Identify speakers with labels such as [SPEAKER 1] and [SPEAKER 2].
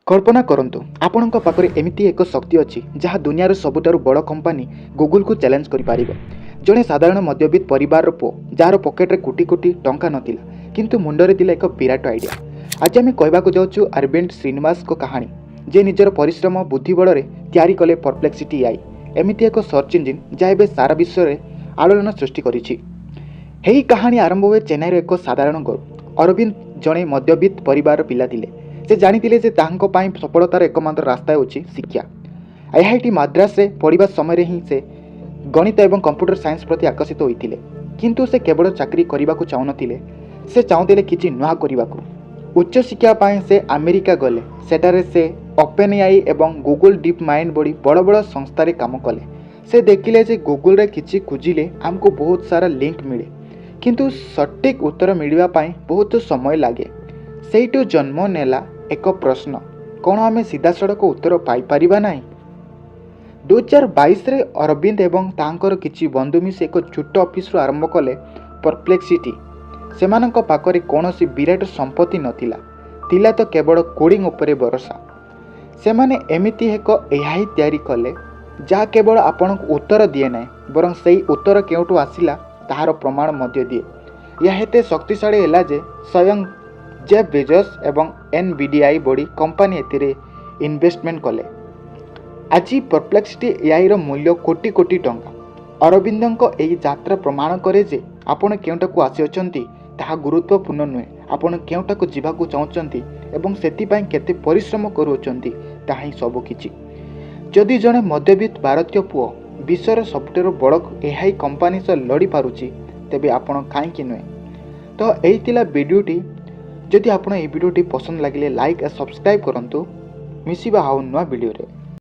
[SPEAKER 1] କଳ୍ପନା କରନ୍ତୁ, ଆପଣଙ୍କ ପାଖରେ ଏମିତି ଏକ ଶକ୍ତି ଅଛି, ଯାହା ଦୁନିଆର ସବୁଠାରୁ ବଡ଼ କମ୍ପାନୀ ଗୁଗୁଲକୁ ଚ୍ୟାଲେଞ୍ଜ କରିପାରିବ। ଜଣେ ସାଧାରଣ ମଧ୍ୟବିତ୍ତ ପରିବାରର ପୁଅ, ଯାହାର ପକେଟରେ କୋଟି କୋଟି ଟଙ୍କା ନଥିଲା, କିନ୍ତୁ ମୁଣ୍ଡରେ ଥିଲା ଏକ ବିରାଟ ଆଇଡ଼ିଆ। ଆଜି ଆମେ କହିବାକୁ ଯାଉଛୁ ଅରବିନ୍ଦ ଶ୍ରୀନିବାସଙ୍କ କାହାଣୀ, ଯେ ନିଜର ପରିଶ୍ରମ, ବୁଦ୍ଧି ବଳରେ ତିଆରି କଲେ ପରପ୍ଲେକ୍ସିଟି ଏଆଇ, ଏମିତି ଏକ ସର୍ଚ୍ଚ ଇଞ୍ଜିନ୍ ଯାହା ଏବେ ସାରା ବିଶ୍ୱରେ ଆଲୋଡ଼ନ ସୃଷ୍ଟି କରିଛି। ଏହି କାହାଣୀ ଆରମ୍ଭ ହୁଏ ଚେନ୍ନାଇର ଏକ ସାଧାରଣ ଘରୁ। ଅରବିନ୍ଦ ଜଣେ ମଧ୍ୟବିତ୍ତ ପରିବାରର ପିଲା ଥିଲେ। ସେ ଜାଣିଥିଲେ ଯେ ତାଙ୍କ ପାଇଁ ସଫଳତାର ଏକମାତ୍ର ରାସ୍ତା ହେଉଛି ଶିକ୍ଷା। ଆଇଆଇଟି ମାଦ୍ରାସରେ ପଢ଼ିବା ସମୟରେ ହିଁ ସେ ଗଣିତ ଏବଂ କମ୍ପ୍ୟୁଟର ସାଇନ୍ସ ପ୍ରତି ଆକର୍ଷିତ ହୋଇଥିଲେ। କିନ୍ତୁ ସେ କେବଳ ଚାକିରି କରିବାକୁ ଚାହୁଁନଥିଲେ, ସେ ଚାହୁଁଥିଲେ କିଛି ନୂଆ କରିବାକୁ। ଉଚ୍ଚଶିକ୍ଷା ପାଇଁ ସେ ଆମେରିକା ଗଲେ। ସେଠାରେ ସେ ଓପେନ୍ ଏଆଇ ଏବଂ ଗୁଗୁଲ ଡିପ୍ ମାଇଣ୍ଡ ଭଳି ବଡ଼ ବଡ଼ ସଂସ୍ଥାରେ କାମ କଲେ। ସେ ଦେଖିଲେ ଯେ ଗୁଗୁଲରେ କିଛି ଖୋଜିଲେ ଆମକୁ ବହୁତ ସାରା ଲିଙ୍କ ମିଳେ, କିନ୍ତୁ ସଠିକ୍ ଉତ୍ତର ମିଳିବା ପାଇଁ ବହୁତ ସମୟ ଲାଗେ। ସେଇଠୁ ଜନ୍ମ ନେଲା ଏକ ପ୍ରଶ୍ନ, କ'ଣ ଆମେ ସିଧାସଳଖ ଉତ୍ତର ପାଇପାରିବା ନାହିଁ? 2022ରେ ଅରବିନ୍ଦ ଏବଂ ତାଙ୍କର କିଛି ବନ୍ଧୁ ମିଶି ଏକ ଛୋଟ ଅଫିସରୁ ଆରମ୍ଭ କଲେ ପରପ୍ଲେକ୍ସିଟି। ସେମାନଙ୍କ ପାଖରେ କୌଣସି ବିରାଟ ସମ୍ପତ୍ତି ନଥିଲା, ଥିଲା ତ କେବଳ କୋଡ଼ିଂ ଉପରେ ଭରସା। ସେମାନେ ଏମିତି ଏକ ଏଆଇ ତିଆରି କଲେ, ଯାହା କେବଳ ଆପଣଙ୍କୁ ଉତ୍ତର ଦିଏ ନାହିଁ, ବରଂ ସେହି ଉତ୍ତର କେଉଁଠୁ ଆସିଲା ତାହାର ପ୍ରମାଣ ମଧ୍ୟ ଦିଏ। ଏହା ଏତେ ଶକ୍ତିଶାଳୀ ହେଲା ଯେ ସ୍ୱୟଂ ଜେଫ୍ ବେଜୋସ୍ ଏବଂ ଏନ୍ଭିଡିଆ ଭଳି କମ୍ପାନୀ ଏଥିରେ ଇନଭେଷ୍ଟମେଣ୍ଟ କଲେ। ଆଜି ପରପ୍ଲେକ୍ସିଟି ଏଆଇର ମୂଲ୍ୟ କୋଟି କୋଟି ଟଙ୍କା। ଅରବିନ୍ଦଙ୍କ ଏହି ଯାତ୍ରା ପ୍ରମାଣ କରେ ଯେ ଆପଣ କେଉଁଠାକୁ ଆସିଅଛନ୍ତି ତାହା ଗୁରୁତ୍ୱପୂର୍ଣ୍ଣ ନୁହେଁ, ଆପଣ କେଉଁଠାକୁ ଯିବାକୁ ଚାହୁଁଛନ୍ତି ଏବଂ ସେଥିପାଇଁ କେତେ ପରିଶ୍ରମ କରୁଅଛନ୍ତି, ତାହା ହିଁ ସବୁକିଛି। ଯଦି ଜଣେ ମଧ୍ୟବିତ୍ତ ଭାରତୀୟ ପୁଅ ବିଶ୍ୱର ସବୁଠାରୁ ବଡ଼ ଏଆଇ କମ୍ପାନୀ ସହ ଲଢ଼ିପାରୁଛି, ତେବେ ଆପଣ କାହିଁକି ନୁହେଁ? ତ ଏଇ ଥିଲା ଭିଡ଼ିଓଟି। ଯଦି ଆପଣ ଏହି ଭିଡ଼ିଓଟି ପସନ୍ଦ ଲାଗିଲେ ଲାଇକ୍ ଆଉ ସବସ୍କ୍ରାଇବ୍ କରନ୍ତୁ। ମିଶିବା ଆଉ ନୂଆ ଭିଡ଼ିଓରେ।